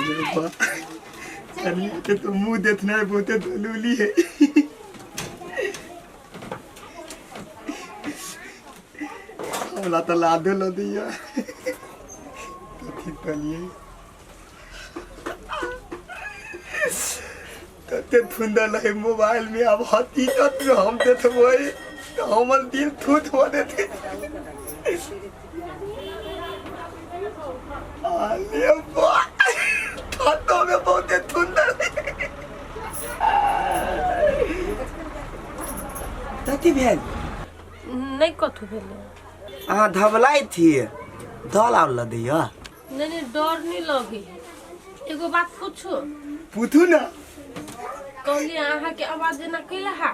अरे बा कनिया के तो मुंह देखना है बहुते दलूली है। हमरा तो लादो ल दिया कथी तलिए तते थुंदल है मोबाइल में। अब हकीकत में हम देखबै तो हमर दिल थूथ हो देते। अरे बा हाथों में बहुते थुंदल। कथी भेल? नहि कथू भेलै। अहाँ धबलाइ थी दल आर ल दैया। नहीं नहीं, डर नहीं लगे है। एगो बात पूछू? पूछू ना। कहलिए अहाँ के आवाज जेना कैला हा?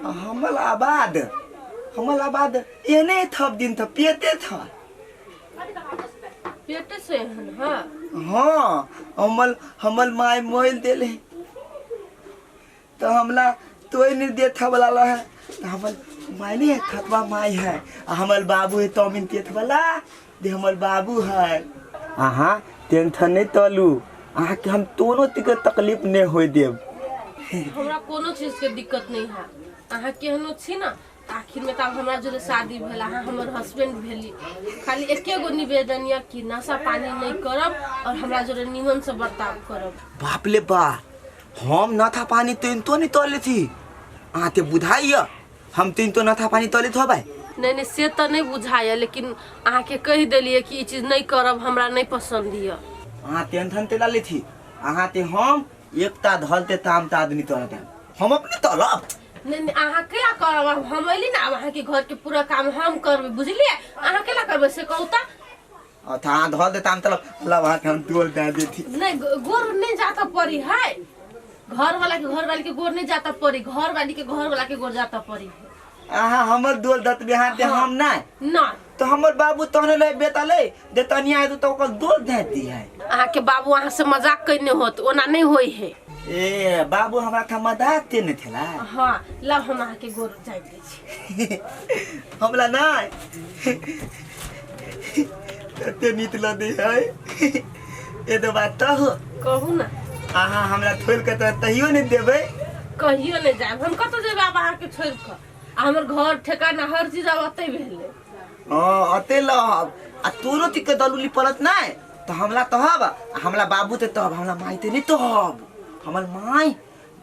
हमल आबाद हमल आबाद एने थप दिन त पेते था। पेटे से एहन? हाँ। हाँ, हमल हमल my मोइल देले तो हमला तोय नहीं देत वाला ला है तो हमल माय नहीं है थतवा my है आ हमल बाबू है तमिन तेथ वाला दे हमल बाबू है। अहाँ टेंशन नहीं तलू, अहाँ के हम दोनों तिके तकलीफ नहीं होय देब। हमरा कोनो चीज के दिक्कत नहीं है। अहाँ केहनो छी ना, आखिर में तब हमरा जोरे शादी भेल, अहाँ हमर हस्बैंड भेली। खाली एके गो निवेदन यऽ कि नशा पानी नहीं करब और हमरा जोरे निमन से बर्ताव करब। बाप ले बा, हम नथा पानी तीन तो नहीं तले थी। अहाँ ते बुझाइय हम तीन तो नथा पानी तले थोबै? नहीं नहीं, से तो नहीं बुझाइय, लेकिन अहाँ के कहि देलिए कि ई चीज नहीं करब, हमरा नहीं पसंद यऽ। अहाँ टेंशन ते ला थी। अहाँ ते हम एकता धलते ताम ता आदमी तोरा देब, हम अपने तलब। नहीं नहीं, अहाँ केला करब? अब हम अयली ना, अब अहाँ के घर के पूरा काम हम करबै, बुझलिए? अहाँ केला करबै से कहू तऽ। अथा अहाँ धल दे ताम तलब लब अहाँ के हम डोल दे देती। नहीं, गोर नहीं जाता पड़ी है घर वाला के, घर वाली के गोर नहीं जाता पड़ी, घर वाली के घर वाला के गोर जाता पड़ी है। अहाँ हमर डोल दत बिहार ते हम नहीं ना तो हमर बाबू तहने ले बेतले देतनिया है तो ओकर डोल दे दी है। अहाँ के बाबू अहाँ से मजाक कैने होत, ओना नहीं होई है। ए बाबू हमरा था मजाक ते नहीं थेला। हाँ, लब हम अहाँ के गोर जाय दै छी। हमला नहीं तते नीत ल दे है। ए तो बात तो हो। कहू ना। अहाँ हमरा छोड़ के तो तहियो नहीं देबै। कहियो नहीं जायब हम, कतौ जेबै आब अहाँ के छोड़ के? आ हमर घर ठेकाना हर चीज आब ओतै भेलै। हाँ अते लहब आ तोरो तिके दलुली पड़त नहीं तो हमला तहब आ हमला बाबू ते तहब, हमला माई ते नहीं तहब। हमर माई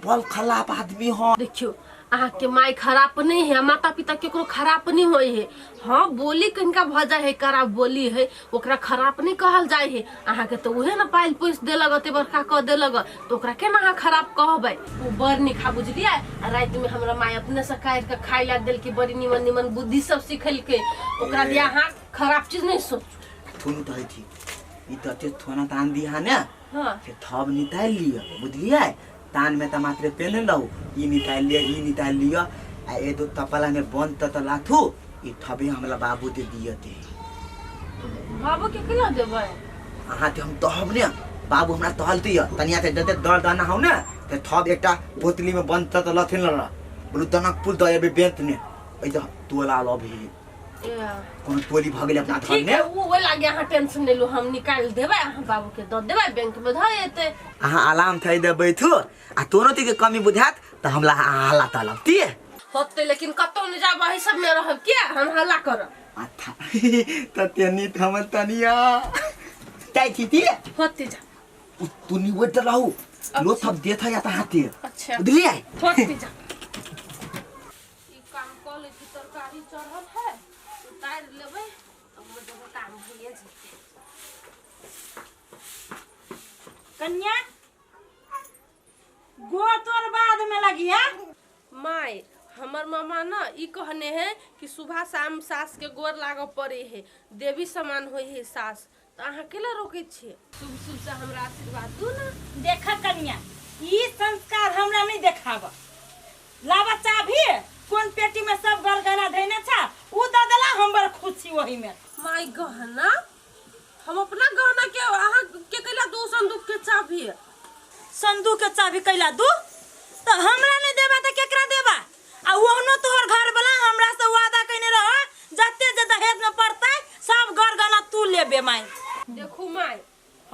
बल खराब आदमी हो। देखियो अहाँ के माई खराब नहीं है, माता पिता केकरो खराब नहीं होय है। हाँ, बोली कनिका भऽ जाय है, खराब बोली है, ओकरा खराब नहीं कहल जाय है। अहाँ के तो उहे ने पाइल पोसि देलक, ओते बड़का कऽ देलक, तो ओकरा केना अहाँ खराब कहबै? ओ बड़ निखा बुझलियै। आ राति में हमरा माय अपने से काटि के खाय ला देलकै, बड़ी निमन निमन बुद्धि सब सिखेलकै। ओकरा दिया अहाँ खराब चीज नहीं सोचू। थुन तो थी ई तो ते थोना तान दिया ने। हाँ। से थब निकाल लिअ बुझलियै। तान में त मात्र पेन लहु ई निकाल लिअ ई निकाल लिअ आ ए दो तपला में बंद त लाथू ई थबे हमला बाबू दे दिय ते। बाबू के केना देबै? अहाँ ते हम तहब ने बाबू हमरा तहल दिय तनिया ते जते दर दाना हौ ने ते थब एकटा बोतली में बंद त लथिन ल बोलू दनक पुल the एबे बेंत ने ए त तोला लभी कोनो टोली भऽ गेलै अपना घर ठीक में। है, वो ओहि लागे अहाँ टेंशन नहीं लू, हम निकालि देबै, अहाँ बाबू के दऽ देबै, बैंक में धऽ एतै। अहाँ आराम थै दे बैठू आ तोरो के कमी बुझात त हमला हल्ला तलब ती होतै, लेकिन कतौ नहि जाब, एहि सब में रहब किया हम हल्ला करब। अच्छा तते नीत हमर तनिया ताई थी ती होतै जा। उ तू नी वेट रहू लो थप देत है या त हाथे। अच्छा बुझलियै? होतै जा। ई काम कऽ लै छी, तरकारी चढ़ल है, उतारि लेबै तऽ हमर जगह काम भइए जेतै। कन्या गो तोर बाद में लगिया। माय हमर मामा न ई कहने है कि सुबह शाम सास के गोर लागऽ पड़े है, देवी समान होय है सास, तऽ अहाँ केला रोकै छियै? शुभ शुभ से हमरा आशीर्वाद दू ना। देख कन्या ई संस्कार हमरा नहीं देखाब। लावा चाभी कोन पेटी में सब गरगना धैने छा उ the देला, हम बड़ खुश छी ओही में। माय गहना हम अपना गहना के अहाँ के कैला दू संदूक के चाभी? संदूक के चाभी कैला दू? त हमरा नहीं देबा त केकरा देबा? आ ओहनो तोहर घर वाला हमरा से वादा कइने रह जते जे दहेज में पड़तै सब गरगना तू लेबे माय। देखू माय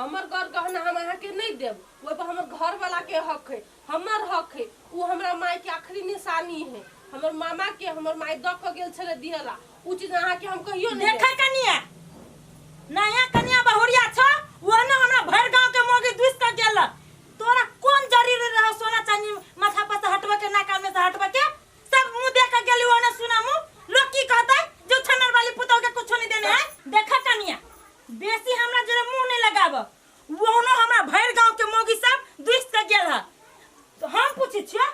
हमर घर गहना हम अहाँके नहि देब। ओहि पर हमर घर वाला के हक है, हमर हक है। ओ हमरा माय के आखिरी निशानी है। हमर मामा के हमर माय दऽ कऽ गेल छलै दिहला, ओ चीज अहाँके हम कहियो नहि देखे कनिया, नया कनिया बहुरिया छ, वो ने हमरा भरि गांव के मोगी दुस के गेल। तोरा कोन जरूरी रह सोना चांदी माथा पर से हटबे के, नाका में से हटबे के? सब मुंह देख के गेली, वो ने सुना मुंह। लोग की कहता जो छनर वाली पुतोह के कुछो नहीं देने है। देखा कनिया, बेसी हमरा जरे मुंह नहीं लगाब। वो हमरा भरि गांव के मोगी सब दुस के गेल है। तो हम पूछी छियो,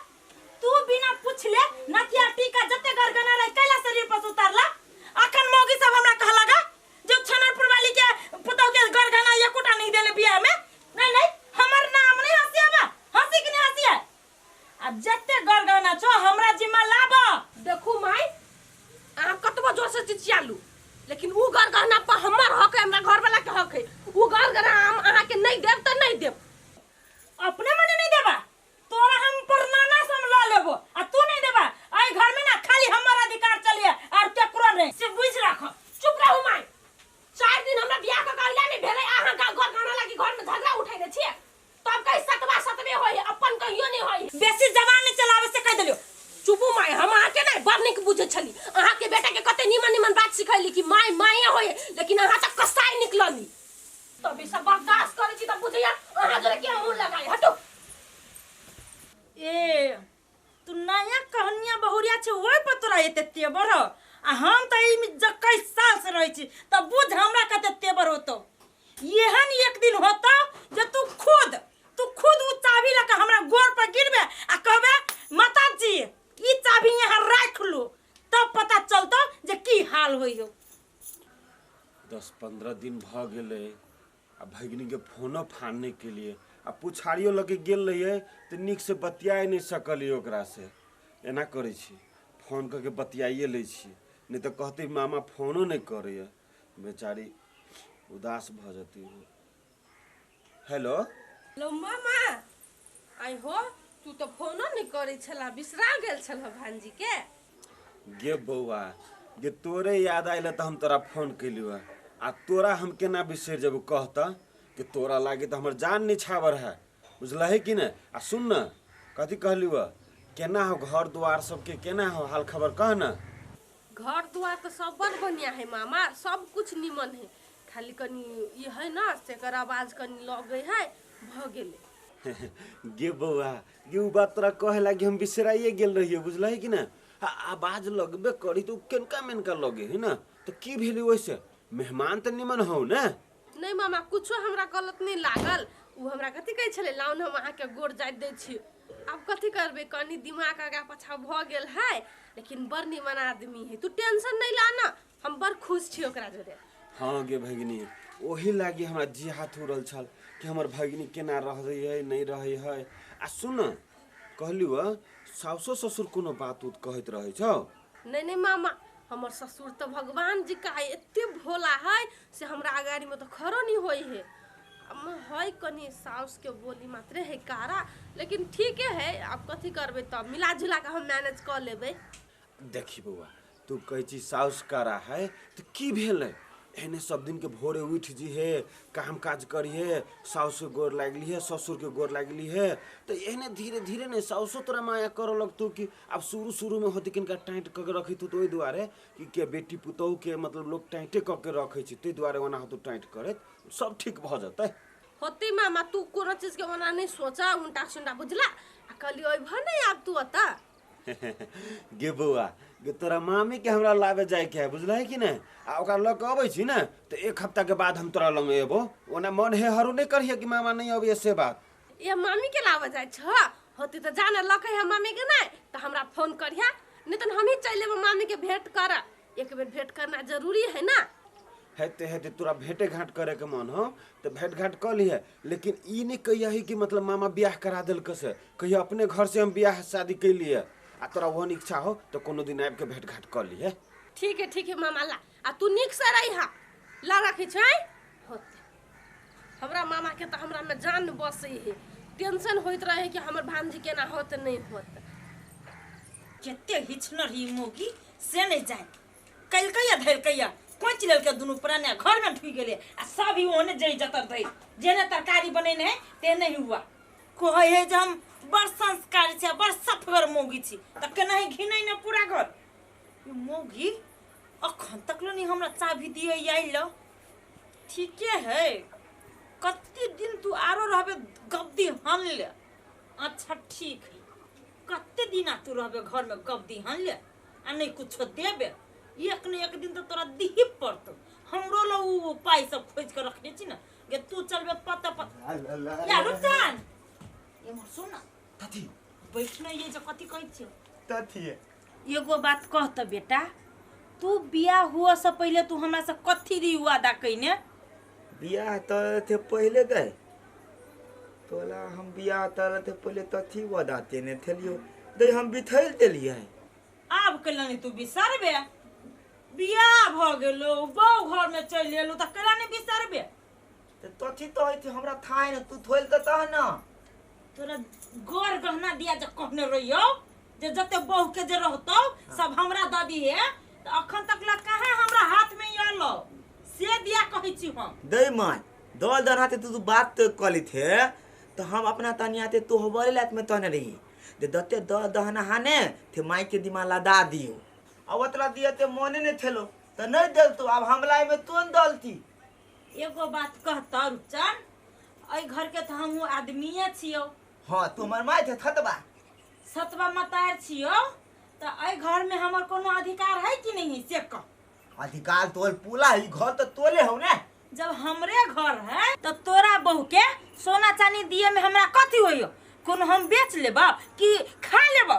तू बिना पूछले नथिया टीका जते गरगना रहे कैला शरीर पर उतारला? अखन मोगी सब हमरा कहलगा जो छनरपुर वाली के पुतोह के गरगना एकोटा नहीं देले बियाह में। नहीं नहीं, हमर नाम नहीं हंसियाबा, हंसी कि नहीं हंसिया? आ जते गरगना छो हमरा जिम्मा लाब। देखू माय, अहाँ कतबो जोर से चिचियालू, लेकिन उ गरगना पर हमर हक है, हमरा घर वाला के हक है। उ गरगना हम अहाँ के नहीं देब त नहीं देब। अपने मने नहीं देबा? तोरा हम परनाना से हम ल लेबो आ तू नहीं देबा। आई घर में ना खाली हमर अधिकार चलिए और केकरो नहीं, से बुझ राख। चुप रहू माय, 4 दिन हमरा बियाह के कहला नहीं भेलै, अहाँ का घर गाना लागी घर में झगड़ा उठैने छियै। तब कहि सतवा सतवे होय, अपन कहियो नहीं होय। बेसी जबान नहीं चलावे से कह देलियो। चुपू my, हम अहाँ के नहीं बड़ नीक बुझै छली। अहाँ के बेटा के कते नीमन नीमन बात सिखैली कि my माये होय, लेकिन अहाँ त कसाई निकलली। तब ई सब बर्दाश्त करै छी त बुझैया अहाँ जरे के मुंह लगाई। हटो। ए तू नया कहनिया बहुरिया छे, ओहि पर तोरा एते तेबर हो, आ हम त ई में 21 साल से रहै छी, त बुझ हमरा कते तेबर होतो। एहन एक दिन होतो जे तू खुद उ चाबी लऽ के हमरा गोर पर गिरबे आ कहबे माताजी ई चाबी यहाँ राख लू, तब पता चलतो जे की हाल होइ हो। 10-15 दिन भ गेलै आ भगिनीके फोनो फान नहि केलियै आ पुछारियो लऽ के गेल रहियै तऽ नीकसँ बतियाए नहि सकलियै ओकरासँ। एना करै छी, फोन कऽ के बतियाइए लै छी, नहि तऽ कहतै मामा फोनो नहि करैए, बेचारी उदास भऽ जेतै। हेलो। हेलो मामा, आइ हो तू तऽ फोनो नहि करै छला, बिसरा गेल छल भांजी के। गे बौआ गे, तोरे याद आयल तऽ हम तोरा फोन केलियो, आ तोरा हम केना बिसरि जेबौ कह तऽ? कि तोरा लागे तऽ हमर जान निछावर है, बुझलही कि नहि? आ सुन न, कथी कहलियो, केना हो घर द्वार सबके, केना हो हाल खबर कह न। घर द्वार तऽ सब बड़ बढ़िया है मामा, सब कुछ निमन है, खाली कनी ई है न सेकर आवाज कनी लगै है, भऽ गेलै। गे बौआ गे, उ बात तोरा कहे लागी हम बिसराइए गेल रहियो, बुझलही कि नहि? आ आवाज लगबे करी तऽ उ केनका मेनका लगे है न, तऽ की भेलै ओहिसे? मेहमान तऽ निमन हौ ने? नहीं मामा, कुछो हमरा गलत नहीं लागल। उ हमरा कथी कहै छलै, लाउन हम अहाँके गोर जाइत दै छी। आब कथी करबै, कनी दिमाग आगा पाछा भऽ गेल है, लेकिन बड़ निमन आदमी है। तू टेंशन नहीं ला ना, हम बड़ खुश छी ओकरा जोरे। हाँ गे भगिनी, ओही लागी हमरा जी हाथ उड़ल छल कि हमर भगिनी केना रहै है नहीं रहै है। आ सुन कहलियो, सासो ससुर कोनो बात उत कहैत रहै छौ? नहीं नहीं मामा, हमर ससुर तऽ भगवान जी का है, एते भोला है से हमरा अगाड़ी में तऽ खरो नहीं होई है। है कनी साउस के बोली मात्रे है कारा, लेकिन ठीके है। आब कथी करबै, तब मिला जुला के हम मैनेज कऽ लेबै। देखी बौआ, तू कहै छी साउस कारा है तऽ की भेलै? एहने सब दिन के भोरे उठि जिहे, काम काज करिहे, साउस के गोर लागली है, ससुर के गोर लागली है, तऽ एहने धीरे धीरे ने साउसो तोरा माया करऽ लगतौ कि आब शुरू शुरू में होती किनका टाइट कऽ के रखै तू, तऽ ओहि दुआरे कि के बेटी पुतोहु के मतलब लोक टाइटे कऽ के रखै छै, ताहि दुआरे ओना होतौ टाइट करैत, सब ठीक भऽ जेतै। होतै मामा, तू कोनो चीज के ओना नहीं सोचा, उल्टा सुल्टा बुझला। आ कहलियो अइबह नहीं आब तू ओतऽ? गे बौआ गे, तोरा मामी के हमरा लाबे जाय के है, बुझलही कि नहि? आ ओकरा लऽ के अबै छी ने तऽ 1 हफ्ता के बाद हम तोरा लग एबो। ओना मन हे हरू नहि करिहे कि मामा नहि अबैया से बात। ए मामी के लाबे जाइ छ? होतै तऽ जाने लऽ के मामी के, नहि तऽ हमरा फोन करिहे, नहि तऽ हमही चलि एबो मामी के भेंट करऽ। एक बेर भेंट करना जरूरी है ना। हेते हेते तोरा भेंटे घाट करे के मन हो तऽ भेंट घाट कऽ लिहे, लेकिन ई नहि कहियही कि मतलब मामा बियाह करा देलकै से, कहियो अपने घर से हम बियाह शादी कैलियै आ तोरा ओहन इच्छा हो तऽ कोनो दिन आबि के भेंट घाट कऽ लिहे। ठीक है ठीक है मामा, ला आ तू नीक से रहिहा, ला रखै छै। होते हमरा मामा के तऽ हमरा में जान बसै है, टेंशन होइत रहे कि हमर भांजी केना होत नहीं होत। कते हिचनर ही मोगी से नहीं जाए, कलकैया धरकैया कोचि लेलकै दुनू प्राणी घर में ढुकि गेलै आ सब ही ओहने जइ जतर दै जेने तरकारी बनेने है तेने ही हुआ। कहै है जे हम बड़ संस्कारी छी बड़ सफगर मौगी छी त केनाही घिनै ने पूरा घर। ई मौगी अखन तक नहीं हमरा चाभी दिए आइल। ठीके है कते दिन तू आरो रहबे गब्दी हन ले। अच्छा ठीक है कते दिन तू रहबे घर में गब्दी हन ले आ नहीं कुछो देबे एक न एक दिन तो तोरा दिही पड़तो। हमरो लो उ पाई सब खोज के रखने छी ना गे तू चलबे पता पता। या रुकसान ये मोर सुन ना कथी बैठना ये जो कथी कहै छियो कथी एगो बात कह त बेटा तू बियाह हुआ से पहले तू हमरा से कथी री वादा कइने? बियाह तर थे पहले गए तोला हम बियाह तर थे पहले तथी वादा तेने थेलियो दे हम बिथैल देलिए। आब केला नहीं तू बिसरबे? बियाह भ गेलो बहु घर में चलि एलो त केला नहीं बिसरबे? त तथी तो होइत हमरा थाय न तू थोइल त तह न तोरा गोर गहना दिया जे कहने रहियो जे जते बहु के जे रहतो सब हमरा द दिहे त अखन तक ला कहाँ हमरा हाथ में आलो से दिया कहै छी हम। दे माय दल दनाते तू बात तो कली थे तो हम अपना तनियाते तो होबरे लात में तने रही दे दते the दहना हाने थे माई के दिमाग लदा दियो अब ओतला दिया ते मने ने थेलो त नहीं देल तो अब हमला में तोन दलती। एगो बात कहता रुचन एहि घर के त हमहू आदमीये छियो। हां तू हमर माय थे थतबा सतबा मतार छियो त एहि घर में हमर कोनो अधिकार है कि नहीं से कह। अधिकार तोल पूला ही घर तो तोले हो ने। जब हमरे घर है तो तोरा बहू के सोना चांदी दिए में हमरा कथी होइयो? कोनो हम बेच लेब कि खा लेब?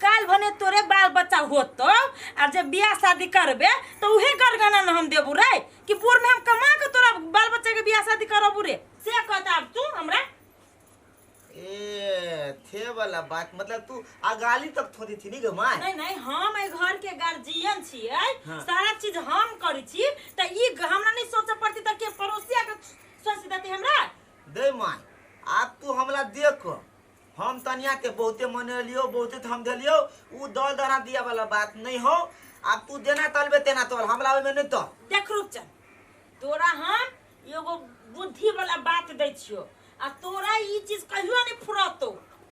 काल भने तोरे बाल बच्चा होतो आ जब बियाह शादी करबे तो उहे गरगना न हम देबू रे कि बोर में हम कमा के तोरा बाल बच्चा के बियाह शादी करबू रे से कहता अब तू हमरा। ए थे वाला बात मतलब तू अगाली तक थोड़ी थी नहीं गे माय? नहीं नहीं हम एहि घर के गार्जियन छियै। हाँ। सारा चीज हम करै छी त ई हमरा नहीं सोचे पड़ती त के पड़ोसिया के सोच देती हमरा। दे my आप तू हमला देख हम तनिया के बहुते मने लियो बहुते हम देलियो उ दल दना दिया वाला बात नहीं हो। अब तू देना तलबे तेना तोल हमला ओइ में नहीं तो। देख रुकचन तोरा हम एगो बुद्धि वाला बात दै छियो आ तोरा ई चीज कहियो नहीं फुरतो।